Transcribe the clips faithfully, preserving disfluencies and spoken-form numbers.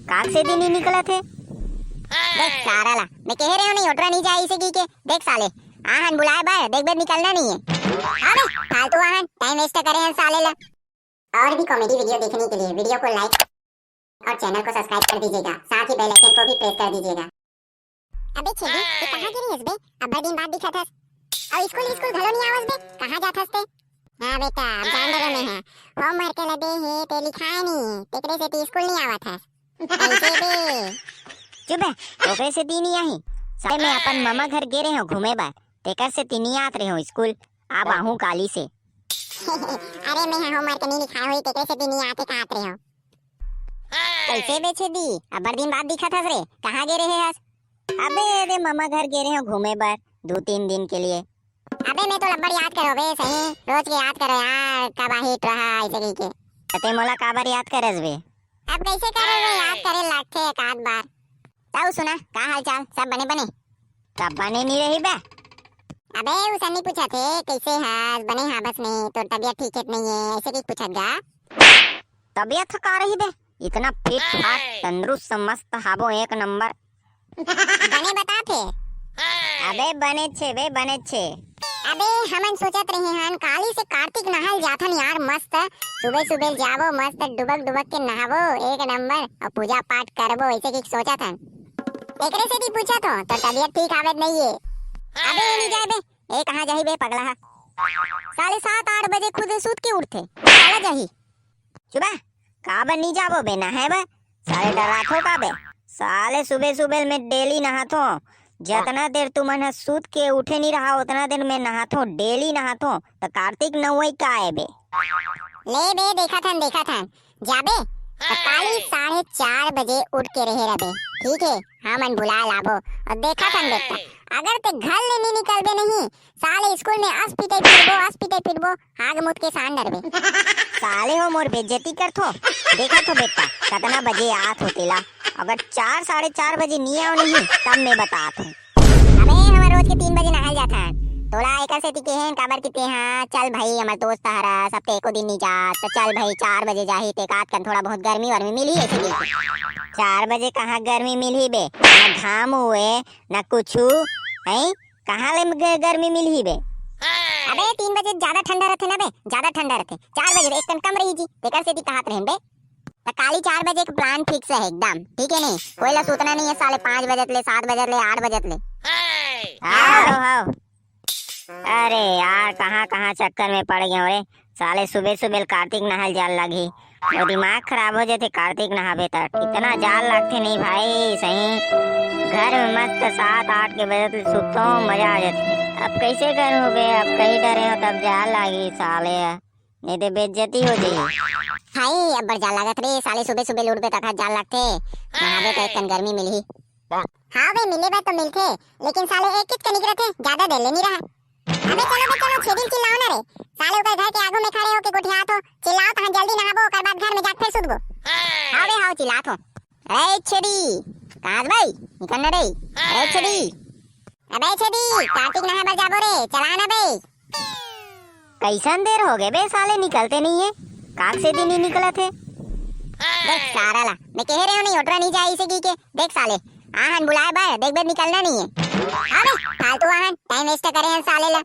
काक से दिन ही निकलत हे। देख सारा ला, मैं कहे रहे हो नहीं, ओटरा नहीं जाए इसे की के। देख साले, आहन बुलाए बर, देख बे निकलना नहीं है। हाँ बे, फालतू आहन, टाइम वेस्ट करे हैं साले ला। और भी कॉमेडी वीडियो देखने के लिए वीडियो को लाइक और चैनल को सब्सक्राइब कर दीजिएगा, साथ ही बेल आइकन को भी प्रेस कर दीजिएगा। अबे छेदी, तू कहाँ गिरी हस बे? अब्बड़ दिन बाद दिखत हस। और स्कूल, स्कूल घलो नहीं आवस बे, कहाँ जात हस ते? हाँ बेटा, अब जान डरे में है। होमवर्क ला दे हे, ते लिखाए नहीं, तेकरे से तू स्कूल नहीं आवत हस। कैसे बे? चुप है, ओकरे से ती नहीं आही। साले मैं अपन ममा घर गे रहे हो घूमे बर, तेकर से ती नहीं आत रहे हो स्कूल। अब आहूँ काली से। अरे मैं हा होमवर्क नहीं लिखाए होई, तेकरे से ती नहीं आते कहत रहे हो। कैसे बे छेदी, अब्बड़ दिन बाद दिखत हस रे, कहाँ गे रहे हस? अबे, अरे ममा घर गे रहे हो घूमे बर दू तीन दिन के लिए। अबे मैं तो लब्बड़ याद करो बे, सही रोज के याद करो यार, कब आही टुरा ऐसे कही के। ते मोला काबर याद करस बे? अब कैसे करे बे, याद करे लागथे एक आध बार। ताऊ सुना, का हाल चाल, सब बने बने? सब बने नहीं रही बे। अबे उसन नहीं पूछा थे, कैसे हस, बने हाँ बस नहीं, तोर तबीयत ठीक है नहीं है, ऐसे की पूछत गा? तबीयत का रही बे, इतना फिट फाट तंदुरुस्त मस्त हाबो एक नंबर। बने बता थे। अबे बने छे बे, बने छे। अबे हमन सोचत रहे हन काली से कार्तिक नहाल जाथन यार, मस्त सुबह सुबह जाबो, मस्त डुबक डुबक के नहाबो एक नंबर, और पूजा पाठ करबो, ऐसे की सोचत हन। एकरे से भी पूछत हो तो तबीयत ठीक आवत नहीं है। अबे नहीं जाए बे, ए कहाँ जाही बे पगला हा? साले सात आठ बजे खुद सूत के उठथे, साला जाही। चुबा, काबर नहीं जाबो बे नहाए बर? साले डराथो का बे? साले सुबह सुबह में डेली नहाथो। जतना देर तुमन ह सूत के उठे नहीं रहा, उतना देर में नहाथो, डेली नहाथो। त कार्तिक नवई का है बे? ले बे, देखत हन, देखत हन। जाबे त काली साढ़े चार बजे उठ के रहे रबे, ठीक है? हमन बुला लाबो। और देखत हन बेटा, अगर ते घर ले नहीं निकलबे नहीं, साले स्कूल में अस पिटे फिरबो, अस पिटे फिरबो, हाग मुत के सान डरबे। साले हो मोर बेइज्जती करथो। देखत हो बेटा, कतना बजे आत हो तेला। अगर चार, साढ़े चार बजे नी आओ नहीं, तब मैं बतात हूँ। अबे हमर रोज के तीन बजे नहाल जात हन। तोला एकर सेती केहेन काबर कि ते हाँ, चल भाई हमर दोस्त हरा, सब ते एको दिन नी जात, तो चल भाई चार बजे जाही, ते कात कन थोड़ा बहुत गर्मी वर्मी मिली ऐसे दिन। चार बजे कहाँ गर्मी मिली बे? ना घाम हुए, ना कुछू, हैं? कहाँ ले ग-, गर्मी मिलही बे? अबे तीन बजे ज्यादा ठंडा रहथे ना बे, ज्यादा ठंडा रहथे। चार बजे एक कन कम रही जी, तेकर सेती कहत रहेन बे। त काली चार बजे के प्लान फिक्स है एकदम, ठीक है नहीं? कोई ला सूतना नहीं है साले पाँच बजे ले, सात बजे ले, आठ बजे ले। हाव, हाव। अरे यार, कहाँ कहाँ चक्कर में पड़ गए रे। साले सुबह सुबह कार्तिक नहाल जाल लगही। वो दिमाग खराब हो जाते कार्तिक नहाबे तक। इतना जाल लगते नहीं भाई, सही। घर में मस्त सात आठ के बजे तक सुतो, मजा आ जाते। अब कैसे करूँ बे, अब कहीं डरे हो तब जाल लागी साले। नहीं तो बेइज्जती हो जाई। भाई, अब बड़ जाल लागत रे, साले सुबह सुबह उठबे तक जाल लगते। नहाबे तो एक कन गर्मी मिलही। हाँ बे, मिले बर तो मिलथे, लेकिन साले एक किच कनिक रथे, ज्यादा देर ले नी रहा। अबे चलो बे चलो, छेदी ल चिल्लाओ ना रे। साले ओकर घर के आगू में खड़े होके गोठियात हो, चिल्लाओ तहाँ जल्दी नहाबो, ओकर बाद घर में जाके फिर सुतबो। हाँ बे हाँ, चिल्लात हो। अरे छेदी, कहाँ बे? निकल ना रे। अरे छेदी। अबे छेदी, कार्तिक नहाए बर जाबो रे, चला ना बे। कैसन देर हो गए बे साले निकलते नहीं है, काक से दिन ही निकलत है। देख सारा ला, मैं कहे रहे हो नहीं, ओटरा नहीं जाए इसे की के। देख साले, आहन बुलाए बर, देख बे निकलना नहीं है। हाँ बे, फालतू आहन, टाइम वेस्ट करे हैं साले ला।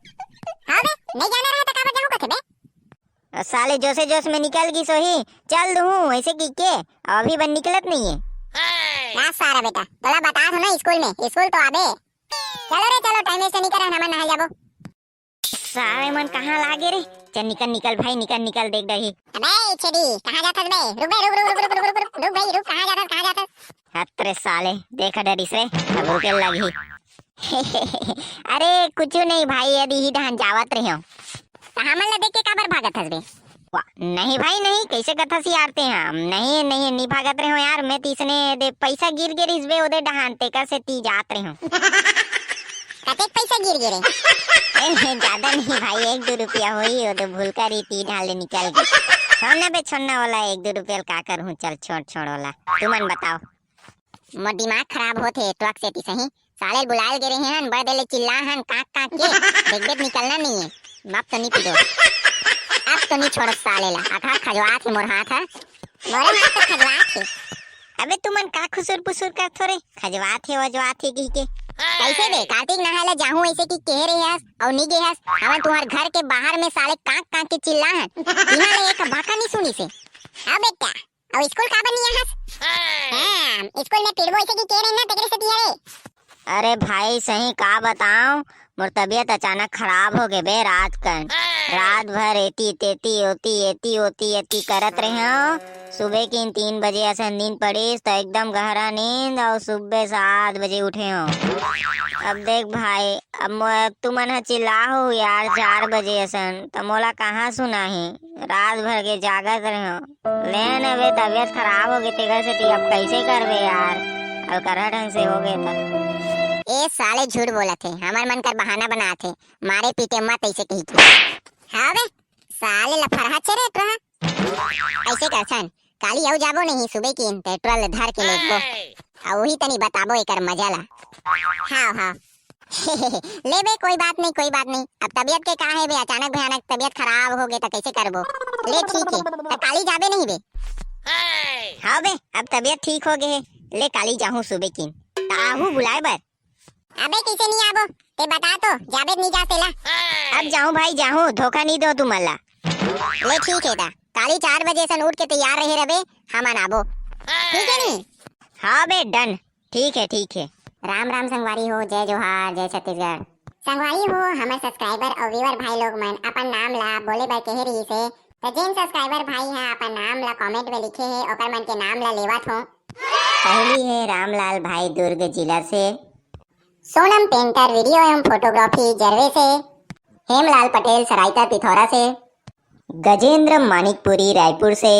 हाँ बे, नहीं जाना रहे तो काबर जाहूँ कथे बे? साले जोशे जोश में निकल गई सोही, चल दूँ ऐसे की के, अभी बन निकलत नहीं है। ना सारा बेटा, तोला बता दो ना स्कूल में, स्कूल तो आबे। चलो रे चलो, टाइम वेस्ट नहीं करे, हमन नहाए जाबो। सारे मन कहाँ लागे रे? चल निकल निकल भाई, निकल निकल, देख डरही। अबे छेदी, कहाँ जाथस बे? रुक बे, रुक, रुक, रुक, रुक, रुक, रुक, रुक भाई, रुक, कहाँ जाथस, कहाँ जाथस? हत रे साले, देख डरिस रे, अब रुके लगही। अरे कुछ नहीं भाई, यदि ही डहन जावत रहे हो। तो हमन ला देख के काबर भागत हस बे? वाह, नहीं भाई नहीं, कैसे कथस यार ते हम? नहीं, नहीं, नहीं भागत रहे हो यार, मैं तो इसने दे पैसा गिर गिर इस बे ओदे डहान, तेकर से ती जात रहे हो। कतेक पैसा गिर गिरे? ए, ज्यादा नहीं भाई, एक दो रुपया होई, वो तो भूल कर ही ती ढाल ले निकल गई। छोड़ना बे, छोड़ना वाला, एक दो रुपया का करूँ, चल छोड़, छोड़ वाला, तुमन बताओ। मोर दिमाग खराब होथे ट्रक सेती सही। साले ल बुलाए ल गे रहे हन, बड़ देर ले चिल्ला हन, कांक कांक के, देख देख निकलना नहीं है। अब तो नहीं पीदो, अब तो नहीं छोड़ो साले ला। अखा खजवात है मोर हाथ है, मोरे हाथ तो खजवात है। अबे तुमन का खुसुर पुसुर करथो रे, खजवात हे वजवात हे कहिके। कैसे बे, कार्तिक नहाय ला जाहूं ऐसे कि कहे रहे हस अउ नी गे हस? हमन तुम्हार घर के बाहर में साले कांक कांक के चिल्ला हन, इहां ले एक भाखा नी सुनिस हे। हाँ बेटा, अउ स्कूल काबर नी आहस? हाँ, स्कूल में पिटबो ऐसे कि कहे रहे ना, तेकरे सेती हरे। अरे भाई, सही का बताऊं, मोर तबीयत अचानक खराब हो गे बे रात कन। रात भर एती तेती ओती एती ओती एती करत रहे हूँ। सुबह की तीन बजे असन नींद पड़ीस तो एकदम गहरा नींद, और सुबह सात बजे उठे हूँ। अब देख भाई, अब मो-, अब तुमन ह चिल्लाहू यार चार बजे असन, त मोला कहाँ सुनाही? रात भर के जागत रहे हूँ। ले न बे, तबीयत खराब हो गे तेकर सेती अब कैसे करबे यार, अलकरहा ढंग से हो गे त। ए साले झूठ बोलत हे, हमर मन कर बहाना बनात हे, मारे पीटे मत ऐसे कही के। हाँ बे, साले लफरहा चेरे टोहा। ऐसे करथन, काली अउ जाबो नहीं सुबह की ते टोला ले धर के लेगबो। अउ वही तनी बताबो एकर मजा ला। हाँ, हाँ। ले बे, कोई बात नहीं, कोई बात नहीं। अब तबीयत के का हे बे, अचानक भयानक तबीयत खराब हो गे त कैसे करबो? ले ठीक हे, त काली जाबे नहीं बे? हाँ बे, अब तबीयत ठीक हो गे हे, ले काली जाहूँ सुबह की। त आहू बुलाए बर। अबे कैसे नहीं आबो? ते बता तो, जाबे नहीं जा तेला। अब जाहूँ भाई जाहूँ, धोखा नहीं दो तुम ला। ले ठीक हे दा, काली चार बजे सन उठ के तैयार रहे रबे, हमन आबो। ठीक हे नी? हाँ बे, डन। ठीक हे, ठीक हे। राम राम संगवारी हो, जय जोहार, जय छत्तीसगढ़। संगवारी हो, हमर सब्सक्राइबर अउ व्यूअर भाई लोग मन अपन नाम ला बोले बर कहे रहिस हे, त जेन सब्सक्राइबर भाई ह अपन नाम ला कमेंट में लिखे हे, ओकर मन के नाम ला लेवत हो। पहली हे रामलाल भाई दुर्ग जिला से। सोनम पेंटर वीडियो एवं फोटोग्राफी जरवे से। हेमलाल पटेल सरायता पिथौरा से। गजेंद्र मानिकपुरी रायपुर से।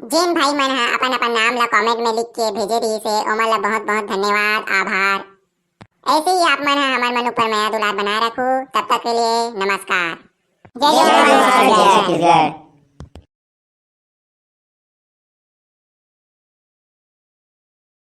जेन भाई मन ह अपन अपन नाम ला कमेंट में लिख के भेजे रहिस हे, ओमन ला बहुत बहुत धन्यवाद, आभार। ऐसे ही आप मन ह हमर मन ऊपर मया दुलार बनाए रखू। तब तक के लिए नमस्कार। जय जय जोहार, जय छत्तीसगढ़।